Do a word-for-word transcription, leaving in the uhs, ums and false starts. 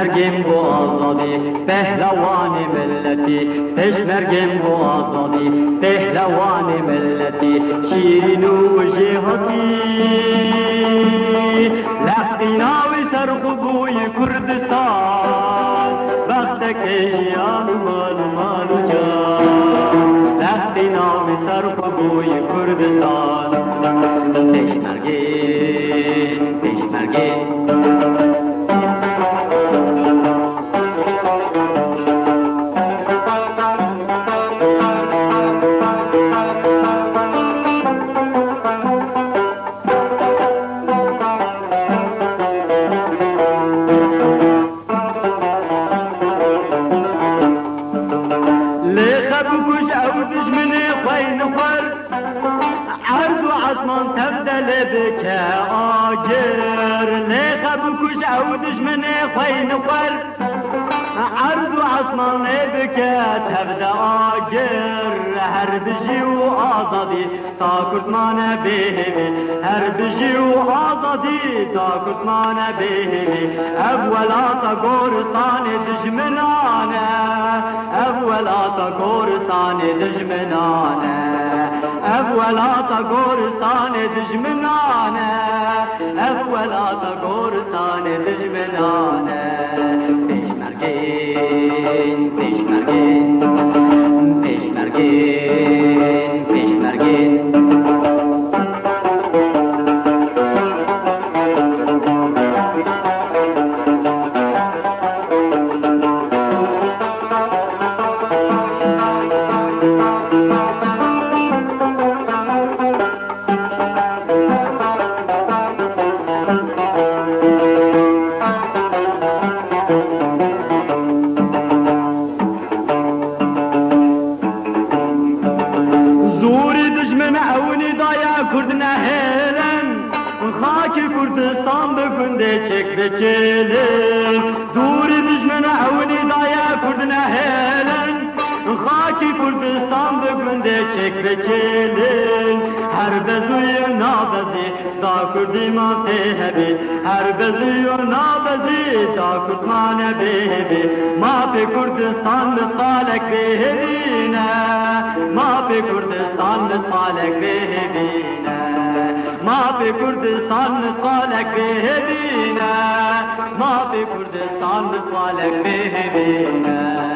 Pêşmergên bo azadî, pehlewanê milletî, pêşmergên bo azadî, pehlewanê milletî, şîrîn û jêhatî. Lextîna wî ser xwe bûyî Kurdistan, bextekê jiyan û mal û mal û can. Lextîna wî ser xwe bûyî Kurdistan. Pêşmergên, pêşmergên. Lê xe bikuj ew dijminê xweynixwer, erd û esman tev de lê bike agir. Lê xe bikuj ew dijminê xweynixwer, erd û esman lê bike tev de agir. Her bijî û azadî ta Kurd mane bêhêvî, her bijî û azadî ta Kurd mane bêhêvî. Ev welata goristanê dijminan e, ev welata goristanê dijminan e, ev welata goristanê dijminan e, ev welata goristanê dijminan e. Pêşmergên, pêşmergên, pêşmergên, pêşmergên. Zorî dijmin ewnî daye Kurd nehêlin, xakî Kurdistan bi gundê çêk biçêlin. Zorî dijmin ewnî daye Kurd nehêlin, xakî Kurdistan bi gundê çêk biçêlin. Her bezûyê nabezî da Kurdî ma tê hebî, her bezî û nabezî da Kurd mane bêhêvî. Mafê Kurdistan misqalek bêhêvî ne, mafê Kurdistan misqalek bêhêvî ne, mafê Kurdistan misqalek bêhêvî ne, mafê Kurdistan misqalek bêhêvî ne.